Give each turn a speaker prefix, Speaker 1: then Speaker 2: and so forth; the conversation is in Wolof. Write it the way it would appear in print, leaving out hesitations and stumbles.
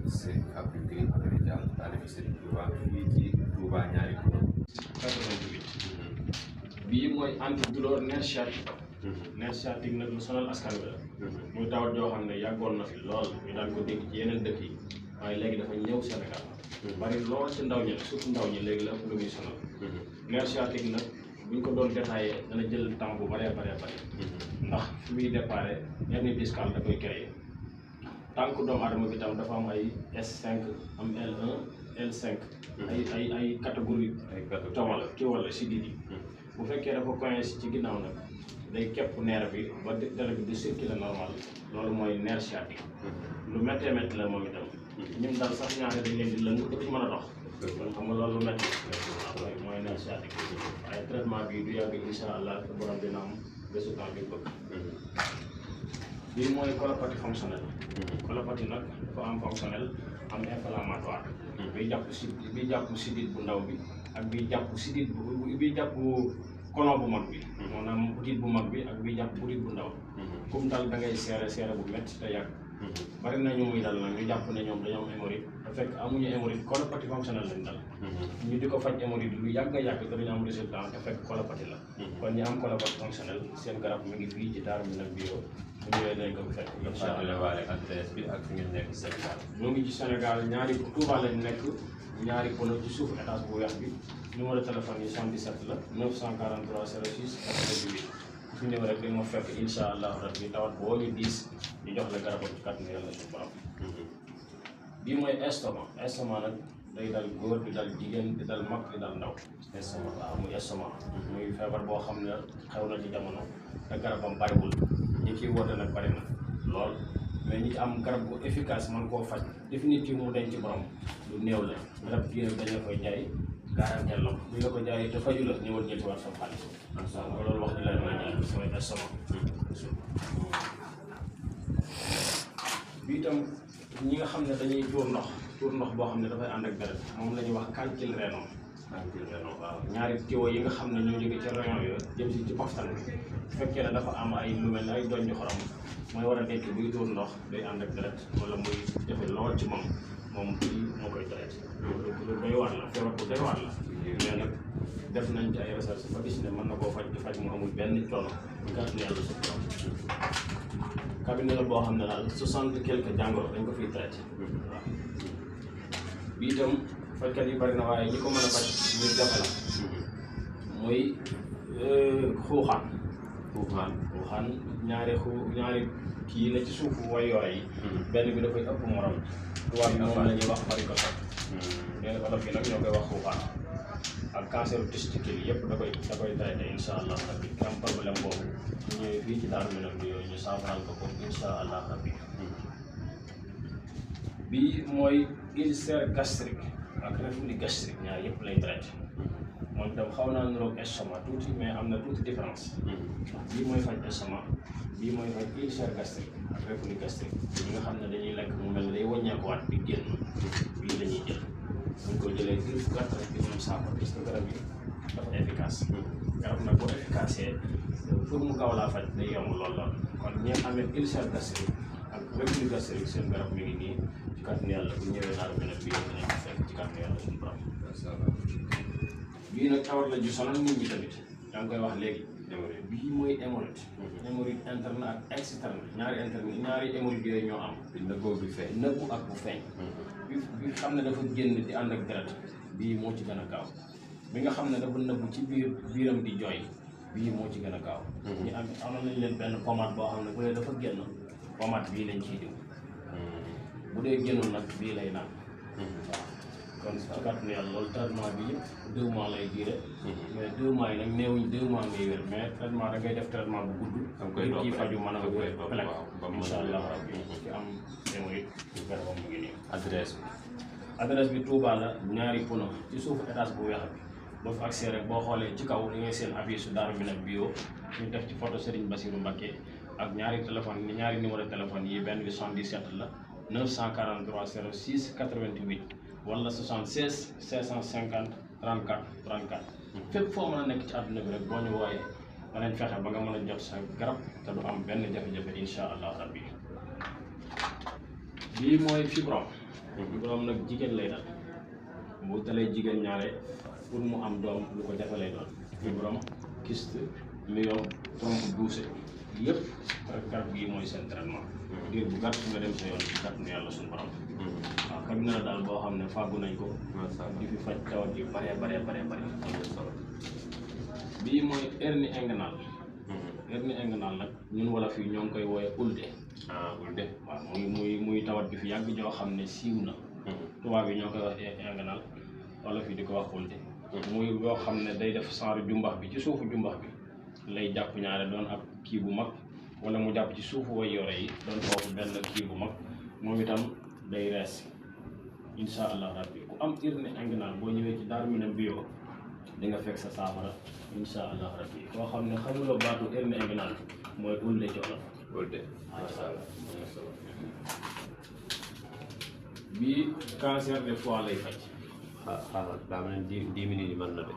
Speaker 1: Serigne Abdou Gueye Ridial taalibe Serigne Touba fii ci Touba ñaari Pono.
Speaker 2: 88. bii mooy antidouleur nerf sciatique. nerf sciatique nag lu sonal askan wi la. muy tawat joo xam ne yàggoon na fi lool ñu daan ko dégg ci yeneen dëkk yi waaye léegi dafa ñëw Sénégal. bari lool ci ndaw ñi surtout ndaw ñi léegi la ëpp lu muy sonal. nerf sciatique nag buñ ko doon détaillé dana jël temps bu bëree bëri. ndax fi muy déparé hernie discale da koy créé. tànk doomu aadama bi tam dafa am ay S5 am L1 L5. ay catégorie ci wàll si digg bu fekkee dafa coincé ci ginnaaw nag day képp nerf bi ba deret bi di circuler normal loolu mooy nerf sciatique. lu méttee métti la moom itam. ñun daal sax ñaare dañ leen di lëng ba ci mën a dox. kon xam nga loolu lu métti mooy nerf sciatique. waaye traitement bi du yàgg incha allah te borom dina am résultat bi bëgg. bii mooy colopathie fonctionnelle. colopathie nag dafa am fonctionnel am inflammatoire. bi jàpp sidit bu ndaw bi ak bi jàpp sidit bi jàpp colon bu mag bi. maanaam butit bu mag bi ak bi jàpp butit bu ndaw. comme dal da ngay seere bu métti te yàgg. bari na ñu muy dal nag ñu jàpp ne ñoom dañoo am hémorroïde te fekk amuñu hémorroïde colopathie fonctionnelle lañ dal. ñu di ko faj hémorroïde lu yàgg a yàgg te duñu am résultat te fekk colopathie la. kon ñi am colopathie fonctionnelle seen garab mi ngi fii ci Darou Minam bio bu ñëwee dañ ko fekk. incha allah
Speaker 1: waale adresse bi ak fi ngeen nekk Sénégal.
Speaker 2: ñoo ngi ci Sénégal ñaari Touba lañ nekk ñaari Pono ci suuf étage bu weex bi numéro téléphone yi 77 la 943 06 88. su ñëw rek di ma fekk incha allah rabbi tawat boo ñu diis ñu jox la garabam ci kàttanu yàlla suñu borom. bii mooy estomac nag day dal góor di dal jigéen di dal mag di dal ndaw. estomac waaw muy estomac. muy feebar boo xam ne xew na ci jamono te garabam bariwul ñi ciy woote nag bari na lool mais ñi ci am garab bu efficace man koo faj définitive mu denc ci borom lu néew la garab gii nag dañ la koy jaay garanti la bu ñu la ko jaayee te faju la ñëwal jël ci war sa xaalis. waaw loolu wax dëgg la mooy estomac. bi itam ñi nga xam ne dañuy tuur ndox boo xam ne dafay ànd ak deret moom la ñuy wax calcul rénal. waaw ñaari tiwo yi nga xam ne ñoo jóge ci rayon yooyu jëm si ci poftan bi bu fekkee ne dafa am ay lu mel ne ay doñ ñu xorom mooy war a dekk buy tuur ndox day ànd ak deret wala muy jafe lool ci moom bii moo koy traité. lu doy waar la feebar bu doy waar la. mais nag def nañ ci ay recherche ba gis ne mën na koo faj mu amul benn coono bu gàtt ne yàlla suñu borom. cabinet la boo xam ne daal 60 quelque jàngoro dañ ko fiy traité. waaw bii itam fajkat yi bari na waaye ñi ko mën a faj ñu jafe la. muy xuuxaan ñaari kii la ci suufu way yore yi. benn bi dafay ëpp morom. tubaab bi moom la ñuy wax varicocèle. mais olof yi nag ñoo koy wax xuuxaan. ak cancer testicule yëpp da koy traité incha allah rabbi ki am problème boobu ñu ñëwee fii ci Darou Minam bi yooyu ñu saafaral ko incha allah rabbi. bii mooy ulcère gastrique ak reflux gastrique ñaar yëpp lay traité. moom itam xaw naa niroog estomac tuuti mais am na tuuti différence. bii mooy faj estomac bii mooy faj ulcère gastrique ak reflux gastrique ñi nga xam ne dañuy lekk mu mel ne day wàññeekuwaat di génn bii la ñuy jël. buñ ko jëlee diir fu gàtt rek di ñoom saako parce que garab yi dafa efficace. garab nag boo efficace pour mu gaaw laa faj day yomb lool kon ñi nga amee ulcère gastrique ak reflux gastrique seen garab mi ngi nii ci kàttanu yàlla bu ñëwee Darou Minam bi dinañ ko fekk ci kàttanu yàlla suñu borom. bii nag tawar la ju sonal nit ñi tamit yaa ngi koy wax léegi. bii mooy hémorroïde. hémorroïde interne ak externe ñaari hémorroïde yooyu ñoo am.
Speaker 1: nëbbu bi feeñ.
Speaker 2: nëbbu ak bu feeñ. bi xam ne dafa génn di ànd ak deret bii moo ci gën a gaaw bi nga xam ne dafa nëbbu ci biiram di jooy bii moo ci gën a gaaw. ñu amoon nañ leen benn pommade boo xam ne bu dee dafa génn pommade bii lañ ciy diw. bu dee génnul nag bii lay naan. waaw kon ci kàttanu yàlla loolu traitement bi yëpp 2 mois lay duré. mais 2 mois yi nag néewuñ 2 mois ngay wér mais traitement da ngay def traitement bu gudd. da nga koy topp rek faju mën a wér incha allah rabbi ci am hémorroïde garabam mu ngi nii. adresse bi Touba la ñaari Pono ci suufu étage bu weex bi boo fa accès rek boo xoolee ci kaw li ngay seen affiche su Darou Minam bio ñu def ci photo Serigne Bassirou Mbacké ak ñaari numéro téléphone yi benn bi 77 la 943 06 88 wala 76 550 34 34. fépp foo mën a nekk ci àdduna bi rek boo ñu wooyee danañ fexe ba nga mën a jot sa garab te du am benn jafe-jafe incha allah rabbi. bii mooy fibrome fibrom nag jigéen lay dal bu talee jigéen ñaare pour mu am doom lu ko jafe lay doon fibrom kyste myome trompe bouchée yëpp garab gii mooy seen traitement diir bu gàtt nga dem sa yoon ci kàttanu yàlla suñu borom waaw cabinet la daal boo xam ne fàggu nañ ko di fi faj tawat yu bare bii mooy hernie inguinale hernie inguinale nag ñun wala fii ñoo ngi koy wooye ulde ulde waaw muy tawat bi fi yàgg joo xam ne siiw na tubaab yi ñoo koy wax inguinale wala fii di ko wax ulde muy yoo xam ne day def genre jumbax bi ci suufu jumbax bi lay jàpp ñaare doon ab kii bu mag wala mu jàpp ci suufu way yore yi doon foofu benn kii bu mag moom itam day rees insha allah rabbi ku am hernie inguinale boo ñëwee ci Darou Minam bio di nga fekk sa saafara insha allah rabbi koo xam ne xamuloo baatu hernie inguinale mooy ulde coono ulde masha allah bii cancer de foie lay faj
Speaker 3: xaaral daa mel ni 10 minutes yi mën na de